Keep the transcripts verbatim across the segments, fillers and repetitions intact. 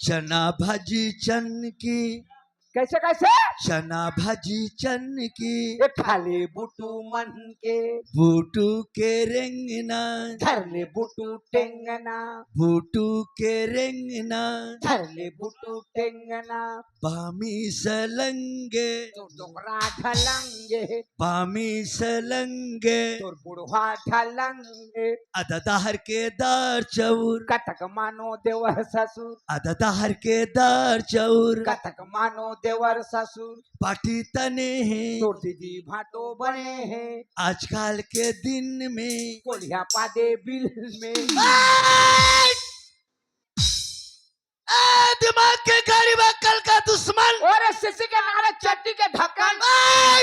चना भाजी चन की। कैसे, कैसे? चना भाजी चन की। ए खाले बुटू मन के। बुटू के रेंगना। धर ले बुटू टेंगना। बुटू के रेंगना। धर ले बुटू टेंगना। बामी सलंगे। तो डोकरा ढलंगे। बामी सलंगे। तोर बुढ़वा ढलंगे। अदा दाहर के दार चौर। कतक मानो देवर ससुर। अदा दाहर के दार चौर। कतक मानो देवर ससुर। पाटी तने हे। तोर दीदी भाटो बने हे। आजकल के दिन में। कोलिया पादे बिल में। ए, दिमाग के गाड़ी बा कल का दुश्मन। अरे सीसी के नारे चड्डी के ढक्कन। ए,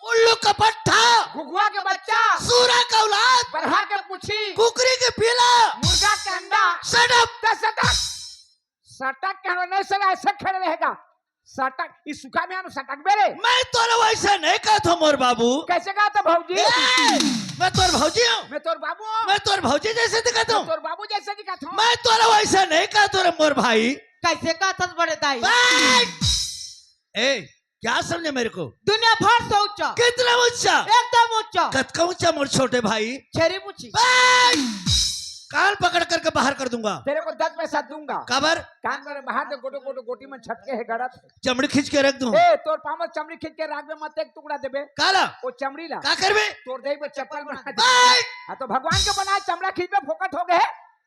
उल्लू का पट्ठा। घुघुआ के बच्चा। सूरा का औलाद। बरहा के पूछी। कुकरी के पीला। मुर्गा के अंडा। Shut up। त सटक। सटक कहना नहीं सर, ऐसे खड़े रहेगा। सटक, इस सुखा में हम सटक बेरे। मैं तोरे वैसे नहीं कहत हूँ मोर बाबू। कैसे कहत हस भौजी? ए, मैं तोर भौजी हूँ। मैं तोर बाबू हूँ। मैं तोर भौजी जैसे दिखत हूँ। मैं तोर बाबू जैसे दिखत हूँ। मैं तोरे वैसे नहीं कहत हूँ रे मोर भाई। कैसे कहत हस बड़े दाई? ए, ए, क्या समझे मेरे को? दुनिया भर से ऊंचा। कितना ऊंचा? एकदम ऊंचा। कतका ऊंचा मोर छोटे भाई? छेरी मुछी। ए, कान पकड़ करके बाहर कर दूंगा। तेरे को दस पैसा दूंगा। काबर? कान पर बाहर दे, गोटो गोटो गोटी में छटके है गड़त। चमड़ी खींच के रख दूं। ए, तोर पाँव में चमड़ी खींच के राख में मत एक टुकड़ा देबे। काला? वो चमड़ी ला। का करबे? तोर देही पर चप्पल बना दे। ए! हाँ, तो भगवान के बनाए चमड़ा खींच में फोकट हो गए।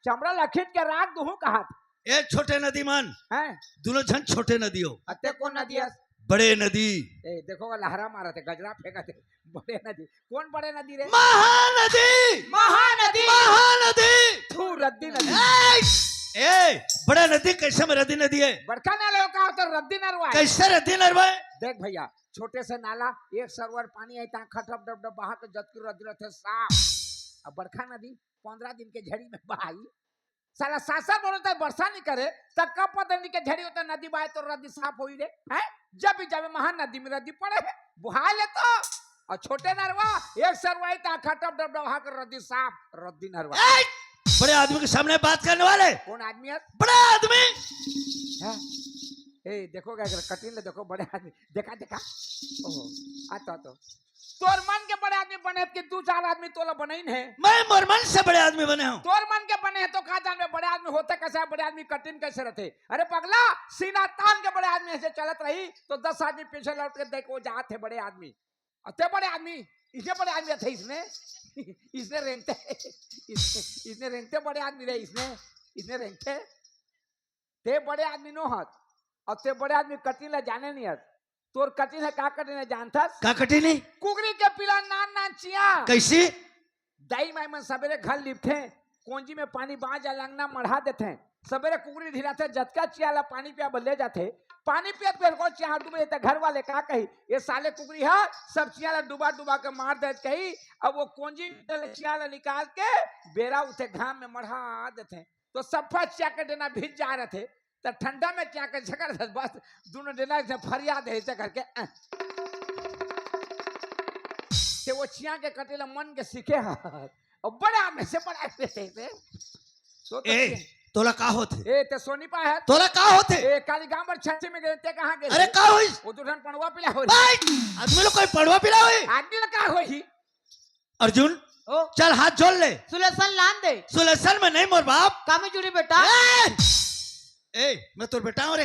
चमड़ा ला खींच के राख दूं कहा। ए, छोटे नदी मन। हैं? दोनों झन छोटे नदी हो। अते कौन नदी है? बड़े नदी। ए, देखो, लहरा मारत हे, गजरा फेंकत हे। बड़े नदी। कौन बड़े नदी रे? महानदी। महानदी। महानदी। थू, रद्दी नदी। ए, ए, बड़े नदी कैसे में रद्दी नदी है? बड़का नाला का होता रद्दी नरवा है। कैसे रद्दी नरवा है? देख भैया, छोटे से नाला, एक सरवर पानी आई, ता खटप डब डब बहा के जतकी रद्दी रहते साफ। अब बड़का नदी पन्द्रह दिन के झड़ी में बहाई, साला सासर बोलो तो वर्षा नहीं करे, तब कब पता नहीं के झड़ी होता नदी बाय तो रद्दी साफ होई रे, हैं? जब भी जावे महानदी में रद्दी पड़े है, बुहा ले तो। और छोटे नरवा, एक सरवाई ता खटप डब डब हाक रद्दी साफ, रद्दी नरवा। ए! बड़े आदमी के सामने बात करने वाले। कौन आदमी है? बड़ा आदमी। हाँ? ए, देखो क्या कर, कटिन ले देखो बड़े आदमी, देखा, देखा। ओहो, आ तो, आ तो। तोर मन के बड़े आदमी बने कि दू चार आदमी तोला बनइन हे। मैं मोर मन से बड़े आदमी बने हूँ। तोर मन के बने हे तो का जानबे बड़े आदमी होते कैसे हे, बड़े आदमी कटिन कैसे रहते? अरे पगला, सीना तान के बड़े आदमी ऐसे चलत रही तो दस आदमी पीछे लौट के देखो जात हे बड़े आदमी। अते बड़े आदमी, इसने बड़े आदमी थे इसने, इसने रेंगते, इसने, इसने रेंगते बड़े आदमी रहे इसने, इसने रेंगते। ते बड़े आदमी नो हस, अउ ते बड़े आदमी कटिन ला जाने नहीं हस। तोर कटिन हे का कटिन हे जानथस? का कटिन हे? कुकरी के पिला नान नान चिया। कैसे? दाई माई मन सबेरे घर लिपथे, कोंजी में पानी बांज आ लंगना मढ़ा देथे। सबेरे कुकरी ढिलाथे, जतका चिया ला पानी पिया बर ले जाथे। पानी पियत बेर को चिया डूबे त घर वाले का कही, "ये साले कुकरी हा सब चिया ला डुबा डुबा के मार देत," कही। अब वो कोंजी में ले चिया ला निकाल के बेरा उठे घाम में मढ़ा देथे। तो सफा चिया के डेना भीज जा रथे, त ठंडा में चिया के झकर धस बस, दोनों डेना से फरियाद है ऐसे करके, अ। ते वो चिया के कटे ला मन के सीखे हा। अब बड़े आदमी से बड़ा आदमी से, से। तो, तो ए, तोला का होथे? ए, ते सोनी पा है? तोला का होथे? ए, काली गांव पर छठी में गए, ते कहाँ गए? अरे, का होइस? वो दुल्हन पड़वा पिला हो रही। भाई, आदमी लोग कोई पड़वा पिला होई? आदमी लोग का होई? अर्जुन, ओ। चल हाथ जोड़ ले। सुलेसन लान दे। सुलेसन में नहीं मोर बाप। कामे जुड़ी बेटा। ए! ए, मैं तोर बेटा हूँ रे।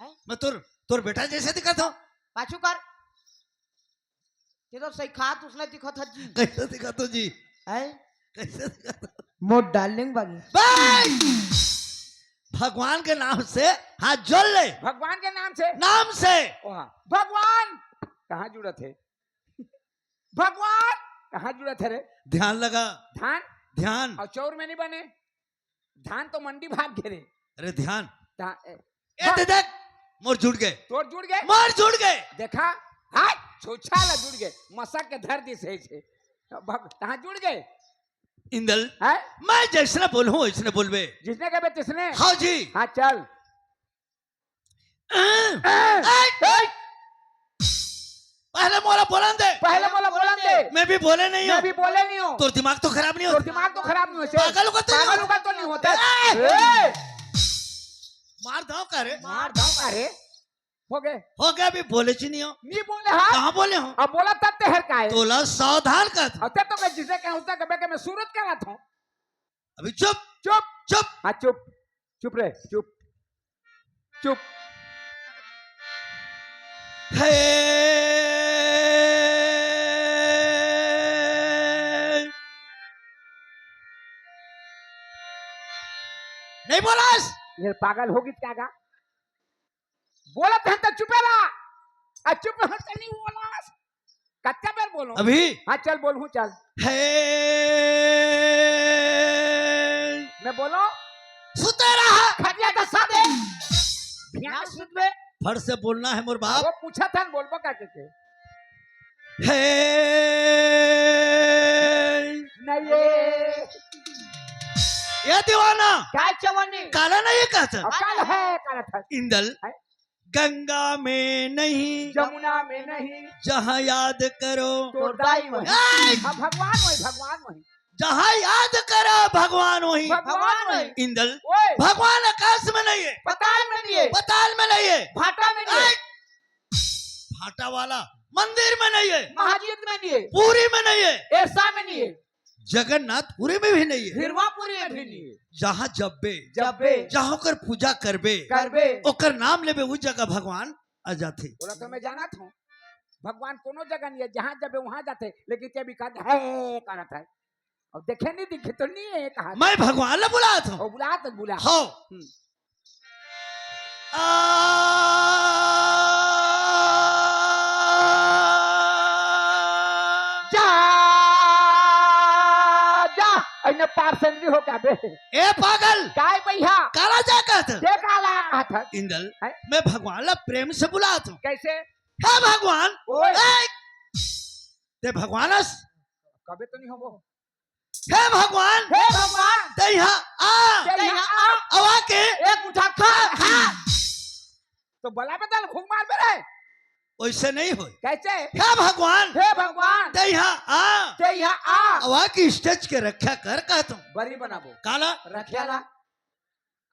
हैं? मैं तोर, तोर बेटा जैसे दिखत हूँ। पाछू कर। ये तो सही खात उसने दिखत हस जी। कैसे दिखत हूँ जी? हैं? कैसे दिखत हूँ? मोर डार्लिंग बागी। भाई! भगवान के नाम से हाथ जोड़ ले। भगवान के नाम से? नाम से। ओहा। भगवान! कहाँ जुड़त हे? भगवान कहाँ जुड़त हे रे? ध्यान लगा। धान? ध्यान। अउ चौर में नहीं बने? धान तो मंडी भाग गे रे। अरे ध्यान। ता-, ए, ए, भग- ते देख, मोर जुड़ गे। तोर जुड़ गे? मोर जुड़ गे। देखा, हाय, छोछा ला जुड़ गे। मसा के धर दिस हे छे। भग-, कहाँ जुड़ गे? इंदल, हैं? मैं जैसने बोलूं, वैसने बोलबे। जिसने कहबे तिसने? हाँ जी। हाँ, चल। ए! पहले मोला बोलन दे। पहले मोला बोलन दे। मैं भी बोले नहीं हूँ। मैं भी बोले नहीं हूँ। तोर दिमाग तो खराब नहीं होता। तोर दिमाग तो खराब नहीं होता। पागल होगा तो नहीं पागल होता। होगा तो नहीं होता। ए! ए! मार दव का रे? मार दव का रे? हो गए। हो गया, अभी बोले च नहीं हो। नहीं बोले हाँ। कहाँ बोले हो? अब बोला तब ते हर का है। तोला सावधान कर। अब ते तो मैं जिसे कहूँ उसका कबे के मैं सूरत करा था। अभी चुप। चुप। चुप। हाँ, चुप। चुप रे, चुप। चुप। हे। नहीं बोलास? ये पागल होगी क्या गा? बोलत हन त चुपे रहा। आ चुप हट के नहीं बोलास। कत्ते बेर बोलो? अभी? हाँ, चल बोलहूँ, चल। हे। मैं बोलो? सुते रहा। खटिया का साथ है। ध्यान सुन बे। फट से बोलना है मोर बाप। वो पूछा था, बोलबो का के? हे। नहीं ये। ये दीवाना। काय चवन्नी? काला नहीं कहता। अब काल है, काला था। इंदल। है? गंगा में नहीं। जमुना में नहीं। जहाँ याद करो। तोर दाई वही। ए! हाँ, भगवान वही, भगवान वही। जहाँ याद करो भगवान वही। भगवान वही। इंदल। ओए। भगवान आकाश में नहीं है। पताल में नहीं है। पताल में नहीं है। भाटा में नहीं है। ए! भाटा वाला मंदिर में नहीं है। मस्जिद में नहीं है। पूरी में नहीं है। एरसा में नहीं है। जगन्नाथपुरी में भी नहीं है। हिरवापुरी में भी नहीं है। जहाँ जब्बे, जब्बे। जहाँ ओकर पूजा करबे, करबे। ओकर नाम लेबे, उस जगह भगवान आ जाथे। बोला तो मैं जाना था, भगवान कोनो जगह नहीं है, जहाँ जब्बे वहाँ जाथे, लेकिन ते भी कहते है करत है। अब देखे नहीं दिखे तो नहीं है कहा। मैं भगवान ला बुलात हूँ। ओ, बुला तो बुला। हो। हम्म। आ, जा, जा, अइने पार से नहीं हो क्या बे? ए पागल! काय भैया? काला जा कहत? दे काला कहत? इंदल, हैं? मैं भगवान ला प्रेम से बुलात हूँ। कैसे? हे भगवान! ओए! ए! ते भगवान अस? कबे तो नहीं होबो। हे भगवान, हे भगवान, ते यहाँ आ, ते यहाँ आ, अवा के एक मुठा खा, खा। तो बला में दल घूम मार मेरे। वैसे नहीं होय। कैसे? हे भगवान, हे भगवान, ते यहाँ आ, ते यहाँ आ, अवा की स्टेज के रक्षा कर कहता हूँ। बरी बनाबो। काला? रखिया ला।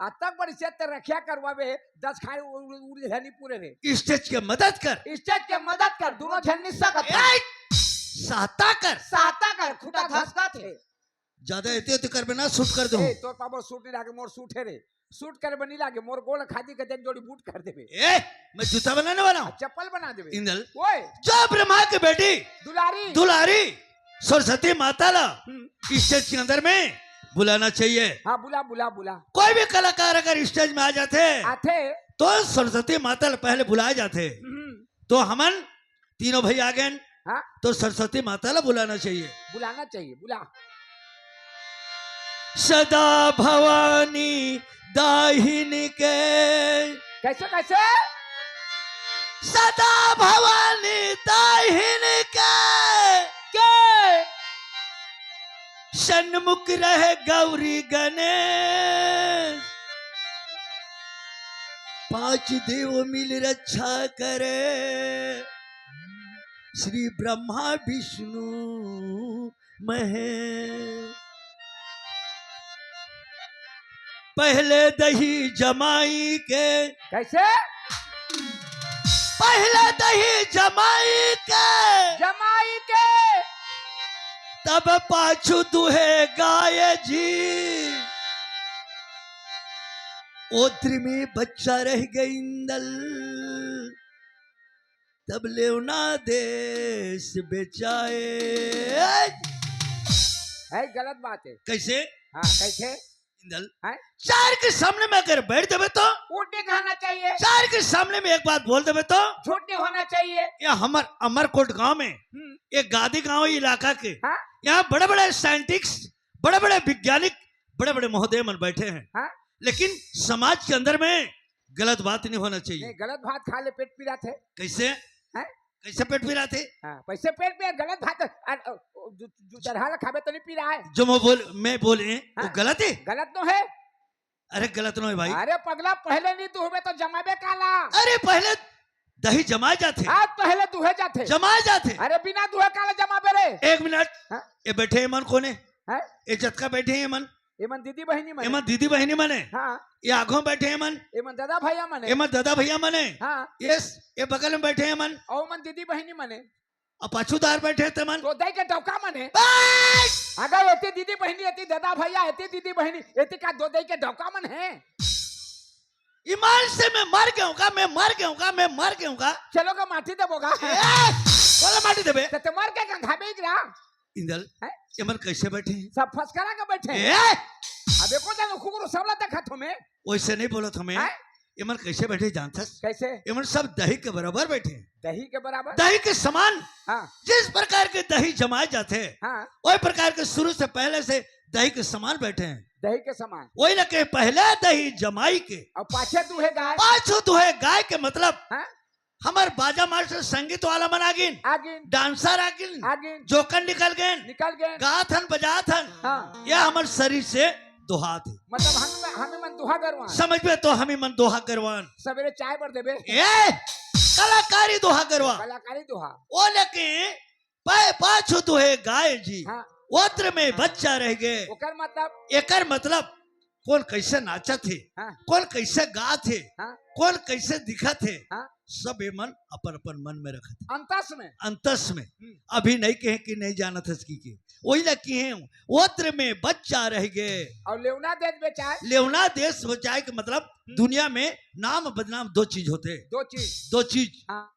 आज तक बड़ी से ते रखिया करवावे, दस खाए उ-, उ-, उड़ झनी पूरे रे। स्टेज के मदद कर। स्टेज के मदद कर, दोनों झन नहीं सकत है। ए! सहायता कर। सहायता कर, खुटा धसका थे। ज्यादा एते ओते करबे ना, सूट कर दो। ए, तोर पापा सूट नहीं लागे, मोर सूट है रे। सूट करबे नहीं लागे, मोर गोल खादी के देख जोड़ी बूट कर देबे। ए, मैं जूता बनाने वाला हूँ। चप्पल बना देबे। इंदल। ओए। जो ब्रह्मा की बेटी दुलारी। दुलारी सरस्वती माता ला हम्म। स्टेज के अंदर में बुलाना चाहिए। हाँ, बुला, बुला, बुला। कोई भी कलाकार अगर स्टेज में आ जाथे, आथे। तो सरस्वती माता ला पहले बुलाए जाथे। हम्म। तो हमन तीनों भाई आ गए, हाँ। तो सरस्वती माता ला बुलाना चाहिए। बुलाना चाहिए, बुला। सदा भवानी दाहिनी के। कैसे, कैसे? सदा भवानी दाहिनी के। के? सन्मुख रहे गौरी गणेश, पांच देव मिल रक्षा करे, श्री ब्रह्मा विष्णु महेश। पहले दही जमाई के। कैसे? पहले दही जमाई के। जमाई के। तब पाछू दुहे गाय जी। ओद्री में बच्चा रह गई इंदल। तब लेवना देश बेचाए। है, गलत बात है। कैसे? हाँ, कैसे? इंदल, हैं? चार के सामने में अगर बैठ देबे तो? उल्टे कहना चाहिए। चार के सामने में एक बात बोल देबे तो? झूठ नहीं होना चाहिए। या हमर अमरकोट गांव में, हम्म। एक गादी गांव इलाका के, हाँ? यहाँ बड़े-बड़े साइंटिस्ट, बड़े-बड़े वैज्ञानिक, बड़े-बड़े महोदय मन बैठे हैं। हाँ? लेकिन समाज के अंदर में गलत बात नहीं होना चाहिए। नहीं, गलत भात खा ले, पेट पीरा थे। कैसे? हैं? कैसे पेट पीरा थे? हाँ, कैसे पेट में गलत भात, आ, आ, जो, जो चढ़ा ला खाबे तो नहीं पीरा है। जो मैं बोल, मैं बोले, वो हाँ? गलत है? गलत तो है। अरे गलत नहीं भाई। अरे पगला, पहले नहीं दुहबे तो जमाबे काला। अरे पहले दही जमाए जाथे। आज पहले दुहे जाथे। जमाए जाथे। अरे बिना दुहे काला जमाबे रे। एक मिनट। हाँ? ये बैठे ये मन कौन है? हैं? ये जतका बैठे ये मन? एमन दीदी बहिनी मने। एमन दीदी बहिनी मने। हाँ। ये आगू में बैठे एमन। एमन दादा भैया मने। एमन दादा भैया मने। हाँ। ये स-, ये बगल में बैठे एमन। अउ एमन दीदी बहिनी मने। अउ पाछू दार बैठे तेमन। दो दई के डौका मने। बस! अगर एती दीदी बहिनी, एती दादा भैया, एती दीदी बहिनी, एती का दो दई के डौका मने। ईमान से मैं मर गया हूँ का, मैं मर गया हूँ का, मैं मर गया हूँ का। चलो का माटी देबो का। ए, बोला माटी देबे। ते, ते मर के गंधाबे इकरा। इंदल, हैं? एमन कैसे बैठे हैं? सब फसकरा के बैठे हैं। ए! अब एको जन उखुकुरु सबला देखत हो मैं। वैसे नहीं बोलत हमें। हैं? एमन कैसे बैठे जानथस? कैसे? एमन सब दही के बराबर बैठे हैं। दही के बराबर? दही के समान। हाँ। जिस प्रकार के दही जमाए जाते हैं, हाँ। वही प्रकार के शुरू से पहले से दही के समान बैठे हैं। दही के समान। वही लगे पहले दही जमाई के। अउ पाछे दुहे गाय। पाछू दुहे गाय के मतलब हाँ। हमर बाजा मास्टर संगीत वाला मन आगिन। आगिन। डांसर आगिन। आगिन। जोकर निकल गए। निकल गए। गात हन, बजात हन। हाँ। यह हमर शरीर से दोहात हे। मतलब हम, हमी मन दोहा गरवान। समझबे तो हमी मन दोहा गरवान। सवेरे चाय बर देबे। ए, कलाकारी दोहा गरवा। कलाकारी दोहा। ओ लेकिन पै पाछू दुहे गाय जी। हाँ। ओत्र में बच्चा रह गए। ओकर मतलब? एकर मतलब कोन कैसे नाचत हे, हाँ। कोन कैसे गात हे, हाँ। कोन कैसे दिखत हे, हाँ। सब एमन अपन अपन मन में रखत हे। अंतस में। अंतस में। हम्म। अभी नहीं कहे कि नहीं जानत हस की के। वही ला कहे, ओत्र में बच्चा रह गए। अउ लेवना देस बेचाय। लेवना देस बेचाय के मतलब हम्म। दुनिया में नाम बदनाम दो चीज होते। दो चीज। दो चीज। हाँ।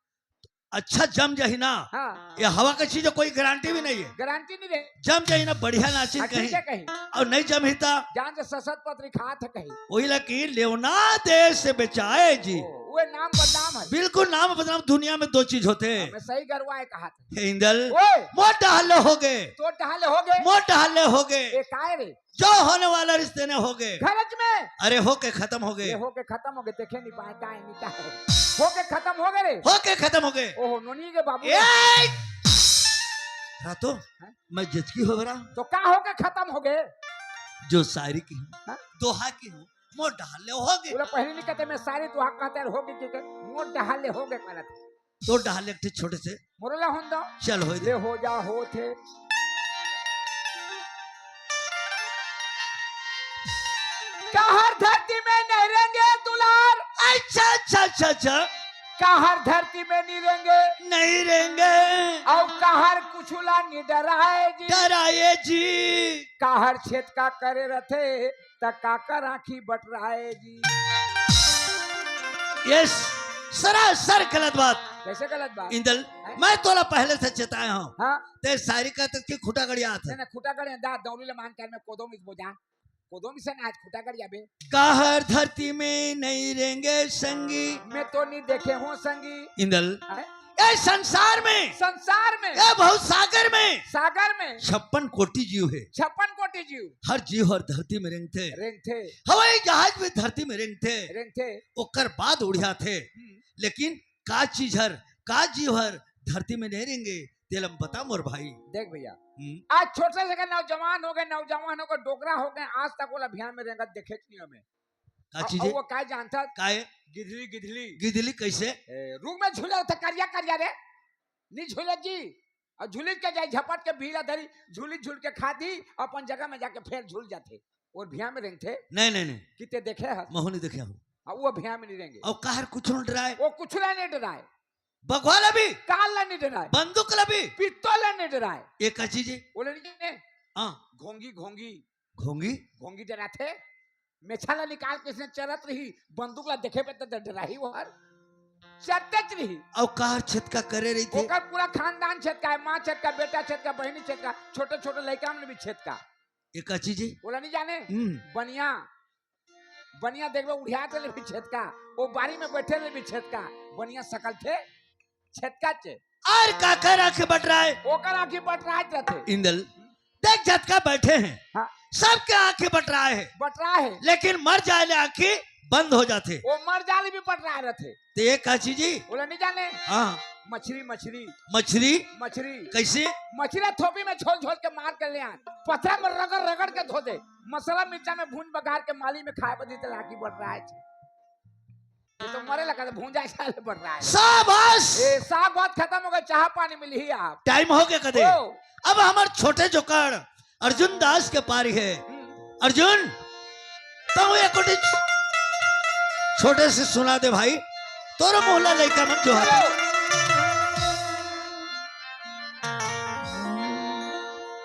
अच्छा जम जाही ना। हाँ। ये हवा का चीज है, कोई गारंटी भी नहीं है। गारंटी नहीं रहे। जम जाही ना, बढ़िया नाचिन हाँ, ठीक कहीं। है कहीं। अउ नहीं जमही ता। जान से ससत पत्री खात है कहीं। वही ला कि लेवना देस बेचाय जी। ओ, वो नाम बदनाम है। बिल्कुल नाम बदनाम, दुनिया में दो चीज होते हैं। मैं सही गरवाए कहा था। हे इंदल, ओए! मोर डहले हो गए। तोर डहले हो गए। मोर डहले हो गए। ए, काय रे? जो होने वाला रिश्ते ने हो गए। घरज में। अरे हो के खत्म हो गए। ये हो के खत्म हो गए, देखे नहीं पाए, काय नहीं काय। हो के खत्म हो गए रे। हो के खत्म हो गए। ओहो, नोनी के बाबू। ए! रातो, हैं? मैं जचकी हो रहा। तो का हो के खत्म हो गए? जो शायरी की हूँ, हाँ? दोहा की हूँ, मोर डहले हो गए। बोला पहले नहीं कहते मैं शायरी दोहा कहते हो गए, मोर डहले हो गए कहते। तो डहले एक ठे छोटे से। मोरला होन दो। चल होई दे। ले हो जा होत हे। कहर धरती में नहीं रहेंगे दुलार। अच्छा, अच्छा, अच्छा, अच्छा। कहर धरती में नहीं रहेंगे। नहीं रहेंगे। अउ कहर कुछ ला नहीं डराए जी। डराए जी। कहर छेद का करे रथे। त काकर आँखी बटराए जी। ये सरासर गलत बात। कैसे गलत बात? इंदल, हैं? मैं तोला पहले से चेताया हूँ। हाँ। ते शायरी का तक की खुटा गड़िया था। नहीं, नहीं, खुटा गड़िया दा, दौड़ी ले मान कर मैं कोदो मिस बोझा। कोदो मिस ना आज खुटा गड़िया बे। कहर धरती में नहीं रहेंगे संगी। मैं तो नहीं देखे हूँ संगी। इंदल, हैं? ए संसार में, संसार में, ए भवसागर में, सागर में, छप्पन कोटि जीव हे। छप्पन कोटि जीव। हर जीव हर धरती में रेंगथे। रेंगथे। हवाई जहाज भी धरती में रेंगथे। रेंगथे। ओकर बाद उड़ियाथे। हम्म। लेकिन का चीज हर, का जीव हर धरती में नहीं रेंगे, तेला बता मोर भाई। देख भैया, हम्म। आज छोटे से के नौजवान हो गए, नौजवान हो गए, डोकरा हो गए, आज तक ओला अभियान में रेंगत देखे नहीं हमें। का अउ, चीज अउ हे? वो का जानता? का हे? गिधली, गिधली। गिधली कैसे? ए, रूख में झूले होते करिया, करिया रे। नहीं झूले जी। अउ झूली के जाए झपट के भीला धरी, झूली झूल के खा दी, अपन जगह में जाके फेर झूल जाथे। और भिया में रेंगथे। नहीं, नहीं, नहीं। किते देखे हस? महू नहीं देखे हूँ। हाँ, वो भिया में नहीं रेंगे। अउ कहर कुछ नहीं डराए। वो कुछ ला नहीं डराए। बघवा ला भी? काल ला नहीं डराए। बंदूक ला भी? पिस्तौल ला नहीं डराए। ये का चीज हे? बोले नहीं ने? हाँ। घोंगी, घोंगी। घोंगी? घोंगी डराथे। मेछा ला निकाल के इसने चरत रही, बंदूक ला देखे पे तो डराही वो हर। चरतेच रही। अउ कहर छेदका करे रहिथे। ओकर पूरा खानदान छेदका हे, माँ छेदका, बेटा छेदका, बहिनी छेदका, छोटे छोटे लइका मन भी छेदका। ये का चीज हे? ओला नहीं जाने? हम्म। बनिया, बनिया देखबे उड़ियात ले भी छेदका, वो बारी में बैठे ले भी छेदका, बनिया सकल थे छेदका चे। अउ काकर आँखी बटराए? ओकर आँखी बटरात रथे। इंदल, देख जतका बैठे हैं, हाँ। सबके आँखी बटराए हे। बटराए हे। लेकिन मर जाए ले आँखी बंद हो जाथे। वो मर जाए ले भी बटराए रथे। ते ये का चीज हे? ओला नहीं जाने। हाँ। मछरी, मछरी। मछरी? मछरी। कैसे? मछरी थोपी में झोल झोल के मार के ले आन। पथरा में रगड़ रगड़ के धो दे। मसाला मिर्चा में भून बघार के माली में खाए बदी ते आँखी बटराए हे। ये तो मरे लगा तो भूंजा चाले बटराए हे। शाबाश। ए, साग भात खत्म हो गए, चाह पानी मिली ही आप। टाइम हो गया कदे। ओ। अब हमर छोटे जोकड़ अर्जुन दास के पारी हे। हम्म। अर्जुन, तहूं एक गोटी छोटे से सुना दे भाई, तोरो मोहला लइका मन जोहार।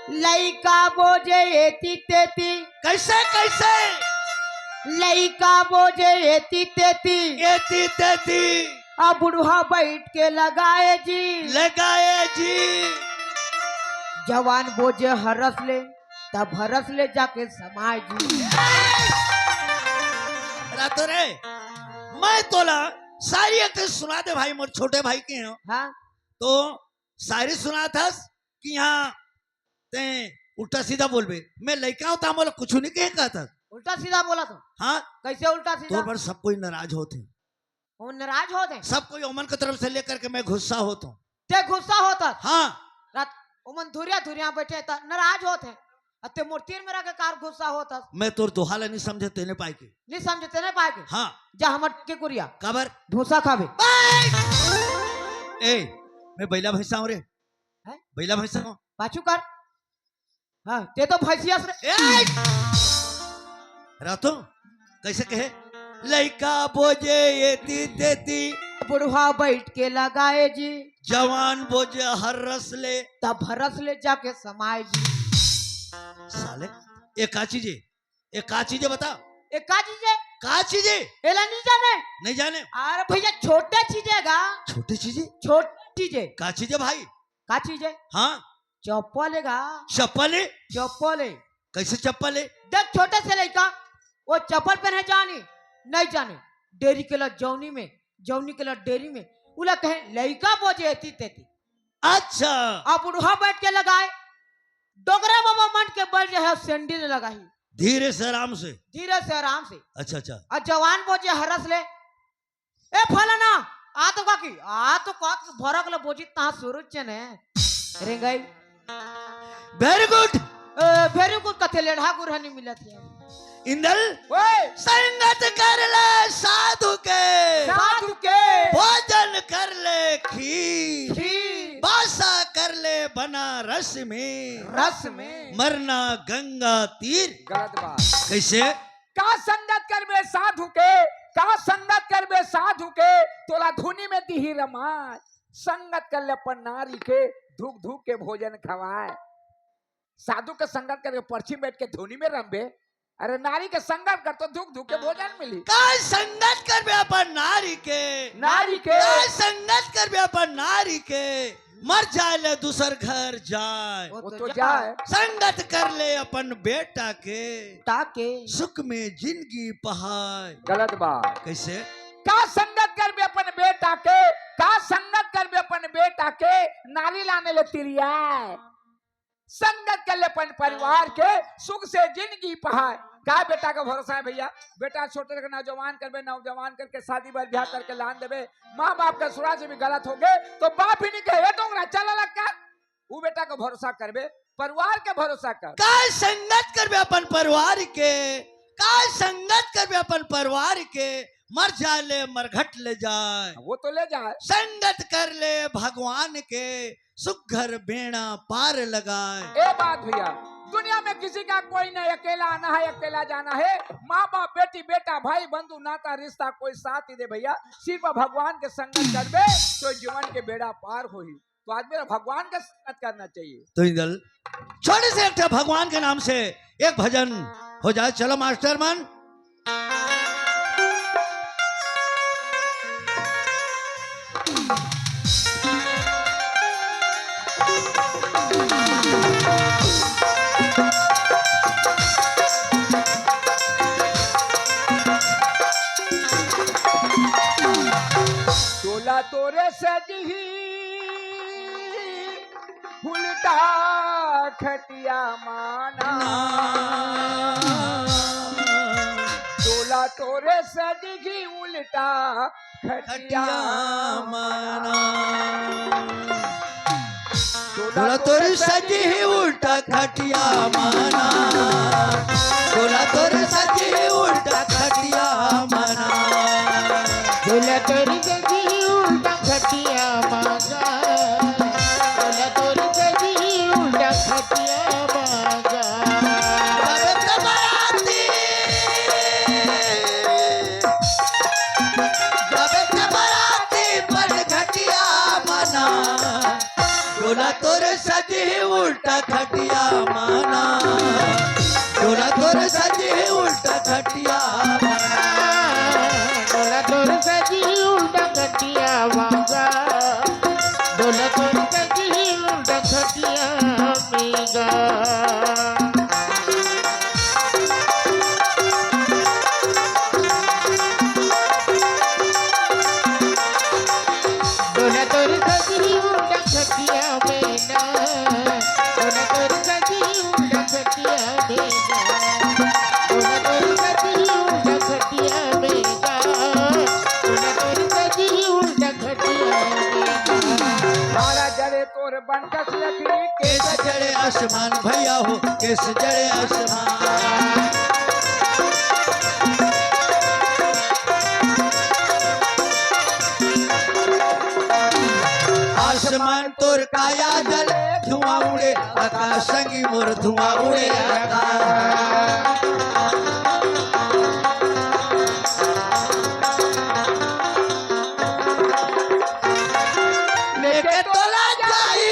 लइका बोजे एती तेती। कइसे, कइसे? लइका बोजे एती तेती। एती तेती। अउ बुढ़वा बइठ के लगाए जी। लगाए जी। जवान बोजे हरस ले, तब हरस ले जाके समाए जी। रातो रे, मैं तोला शायरी एक ठे सुना दे भाई, मोर छोटे भाई के हो। हाँ। तो शायरी सुनाथस कि हाँ, तैं उल्टा सीधा बोलबे। मैं लइका हूं, त मोला कुछु नहीं कहे कहथस। उल्टा सीधा बोलत हूं। हाँ। कइसे उल्टा सीधा? तोर बर सब कोई नाराज होथे। वो नाराज होथे? सब कोई ओमन के तरफ से लेकर के मैं गुस्सा होत हूं। तैं गुस्सा होथस? हाँ। रात ओमन धुरिया धुरिया बइठे त नाराज होथे। अउ तैं मोर तीर मेर आके काबर गुस्सा होथस? मैं तोर दोहा ला नहीं समझे तेने पाए के। नहीं समझे तेने पाए के? हाँ। जा हमर के कुरिया। काबर? भूसा खाबे। ए, मैं बइला भइसा हूं रे। हैं? बइला भइसा हूं। पाछू कर। हाँ, तैं तो भइसिया हस रे। ए! रातो, कइसे कहे? लइका बोजे एती तेती। बुढ़वा बइठ के लगाए जी। जवान बोजे हरस ले। तब हरस ले जाके समाए जी। साले, ए का चीज हे? ए का चीज हे बता? ए का चीज हे? का चीज हे? एला नहीं जाने? नहीं जाने? अरे भइया, छोटे चीज हे गा। छोटे चीज हे? छोटी चीज हे। का चीज हे भाई? का चीज हे? हाँ। चप्पल हे गा। चप्पल हे? चप्पल हे। कइसे चप्पल हे? देख, छोटे से लइका, वो चप्पल पहने जानी, नहीं जाने। डेरी के ला जौनी में, जौनी के ला डेरी में, उला कहे लइका बोजे एती तेती। अच्छा। अउ बुढ़वा बइठ के लगाए, डोकरा बाबा मन के बइठ रहे सैंडल लगाही। धीरे से, आराम से। धीरे से, आराम से। अच्छा, अच्छा। अउ जवान बोजे हरस ले, ए फलाना, आ तो काकी, आ तो काकी भरक ले बोजी तहां सुरुज चने। रेंगई। Very good। ए, very good कथे लेढ़ा गुरहनी मिलत हे। इंदल, ओए। संगत कर ले साधु के। साधु के। भोजन कर ले खीर। खीर। बासा कर ले बनारस में। रस में। मरना गंगा तीर। गलत बात। कइसे? का संगत करबे साधु के, का संगत करबे साधु के, तोला धुनी में दिही रमाय। संगत कर ले अपन नारी के, धुक धुक के भोजन खवाय। साधु के संगत करके परछी में बइठ के धुनी में रमबे, अरे नारी के संगत कर तो धुक धुक के भोजन मिली। का संगत करबे अपन नारी के, नारी के। का संगत करबे अपन नारी के, मर जाए ले दूसर घर जाए। वो वो तो तो जाए। जाए। संगत कर ले अपन बेटा के, ताके। सुख में जिंदगी पहाय। गलत बात। कइसे? का संगत करबे अपन बेटा के, का संगत करबे अपन बेटा के, नारी लाने ले तिरियाय। संगत कर ले अपन परिवार के, सुख से जिंदगी पहाय। का बेटा का भरोसा हे भइया? बेटा छोटे रखे, नौजवान करबे, नौजवान करके शादी बर ब्याह करके लान देबे। माँ बाप के सुरा से भी गलत होगे तो बाप ही नहीं कहे, "ए डोंगरा, चल अलग कर।" वो बेटा का भरोसा करबे, परिवार के भरोसा कर। का संगत करबे अपन परिवार के, का संगत करबे अपन परिवार के, मर जाए ले मरघट ले जाए। वो तो ले जाए। संगत कर ले भगवान के, सुघर बेड़ा पार लगाए। ए बात भइया, दुनिया में किसी का कोई नहीं, अकेला आना है, अकेला जाना है। माँ बाप, बेटी बेटा, भाई बंधु, नाता रिश्ता, कोई साथ ही दे भइया। सिर्फ भगवान के संगत करबे तो जीवन के बेड़ा पार होही। तो आदमी ला भगवान के संगत करना चाहिए। तो इंदल, छोटे से एक ठे भगवान के नाम से एक भजन हो जाए। चलो मास्टर मन। तोला तोरे सजही उल्टा खटिया माना। तोला तोरे सजही उल्टा खटिया खटिया माना। तोला तोरे सजही उल्टा खटिया माना। तोला तोरे सजही उल्टा खटिया माना। तोला तोरे सजही उल्टा खटिया मांगा। तोला तोरे सजही उल्टा खटिया मांगा। अरे तुम्हारा बंटस लकड़ी केस जड़े आसमान भैया हो, केस जड़े आसमान। आसमान तोर काया जले, धुआं उड़े आकाश संगी मोर, धुआं उड़े आकाश। लेके तोला जाई,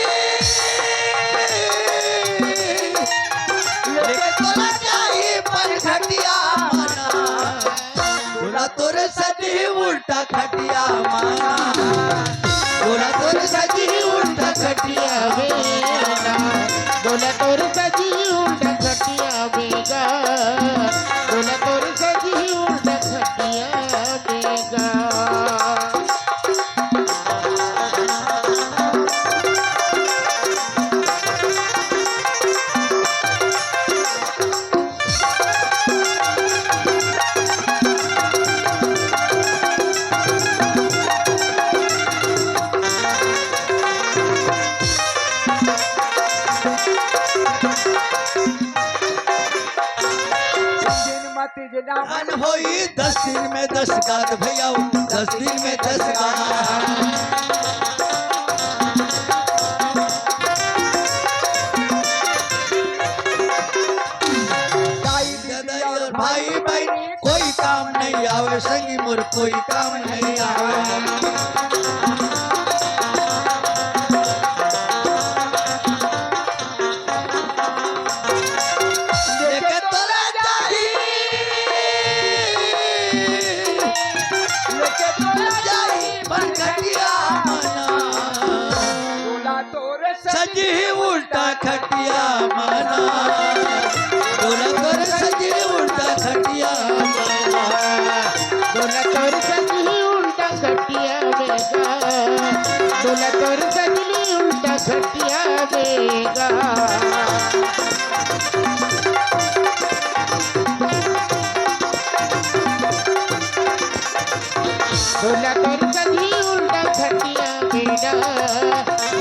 लेके तोला जाई पर घटिया मना। तोला तोर सजी उल्टा खटिया माना। तोला तोर सजी उल्टा खटिया बेगा। तोला तोर सजी उल्टा खटिया बेगा। तोला तोर सजी उल्टा खटिया बेगा। दिन मत गिनावन होई दस दिन में दस गात भैया, दस दिन में दस गात। दाई दीदी और भाई बहन कोई काम नहीं आवे, संगी मोर कोई काम नहीं आवे। लेके तोला जाई, लेके तोला जाई, पर घटिया मना। तोला तोर सजी उल्टा खटिया मना। तोला तोर सजी उल्टा खटिया मना। तोला तोर सजी उल्टा खटिया बेगा। तोला तोर सजी उल्टा खटिया बेगा। तोला तोर सजी उल्टा खटिया बेगा।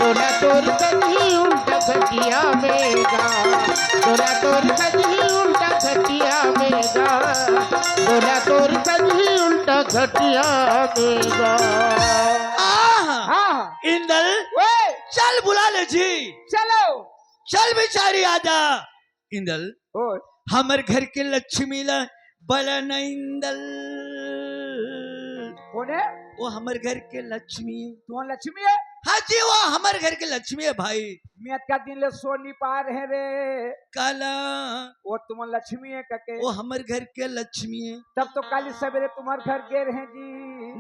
तोला तोर सजी उल्टा खटिया बेगा। तोला तोर सजी उल्टा खटिया बेगा। तोला तोर सजी उल्टा खटिया बेगा। आह! हाँ। इंदल, ओए! चल बुला ले जी। चलो। चल बिचारी आजा। इंदल, ओए। हमर घर के लक्ष्मी ला बला न इंदल। कोन हे? वो हमर घर के लक्ष्मी हे। तुमन लक्ष्मी हे? हाँ जी, वो हमर घर के लक्ष्मी हे भाई। मैं अतका दिन ले सोच नइ पाय रहेंव रे। काला? वो तुमन लक्ष्मी हे कके। वो हमर घर के लक्ष्मी हे। तब तो काली सवेरे तुम्हर घर गे रहेंव जी।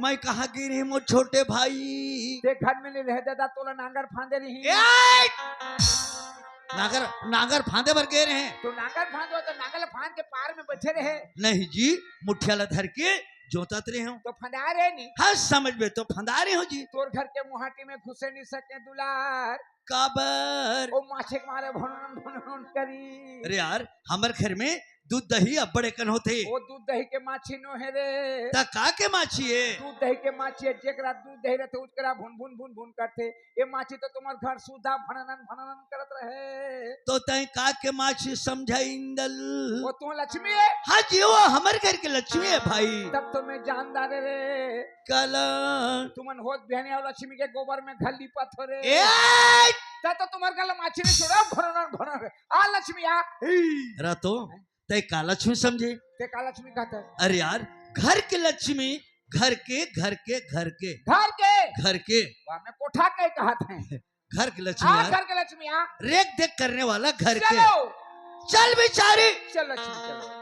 मैं कहाँ गे रहेंव मोर छोटे भाई? तें घर में नइ रहे दादा, तोला नांगर फांदे रहिन। ए! नांगर, नांगर फांदे बर गे रहेंव। तो नांगर फांदे तो नांगर फांद के पार में बइठे रहे। नहीं जी, मुठिया ला धर के जोतत रहेंव। तो फंदा रहे नहीं। हाँ, समझ में तो फंदा रहेंव जी। तोर घर के मुहाटी में घुसे नइ सकेंव दुलार। काबर? वो माछी के मारे भनन भनन करी। अरे यार, हमर घर में दूध दही अब्बड़ एकन होथे। वो दूध दही के माछी नो हे रे। त का के माछी हे? दूध दही के माछी हे, जेकरा दूध दही रहिथे, ओकरा भुन भुन भुन भुन करथे। ये माछी तो तुम्हर घर सुद्धा भननन भननन करत रहे। तो तैं का के माछी समझे इंदल? वो तुमन लक्ष्मी हे? हाँ जी, वो हमर घर के लक्ष्मी हे भाई। तब तो मैं जान डारेंव रे। काला? तुमन होत बिहनिया लक्ष्मी के गोबर में घर लिपत हो रे। ए! त तो तुम्हर घर माछी नइ छोड़े, भननन भननन। आ लक्ष्मी आ। अरे तो तैं का लक्ष्मी समझे? तें का लक्ष्मी कहत हस? अरे यार, घर के लक्ष्मी, घर के, घर के, घर के। घर के? घर के। वाह, मैं कोठा के कहत हंव। घर के लक्ष्मी आ, यार। घर के लक्ष्मी आ। रेख देख करने वाला घर के। चलो। चल बिचारी। चल लक्ष्मी, चलो।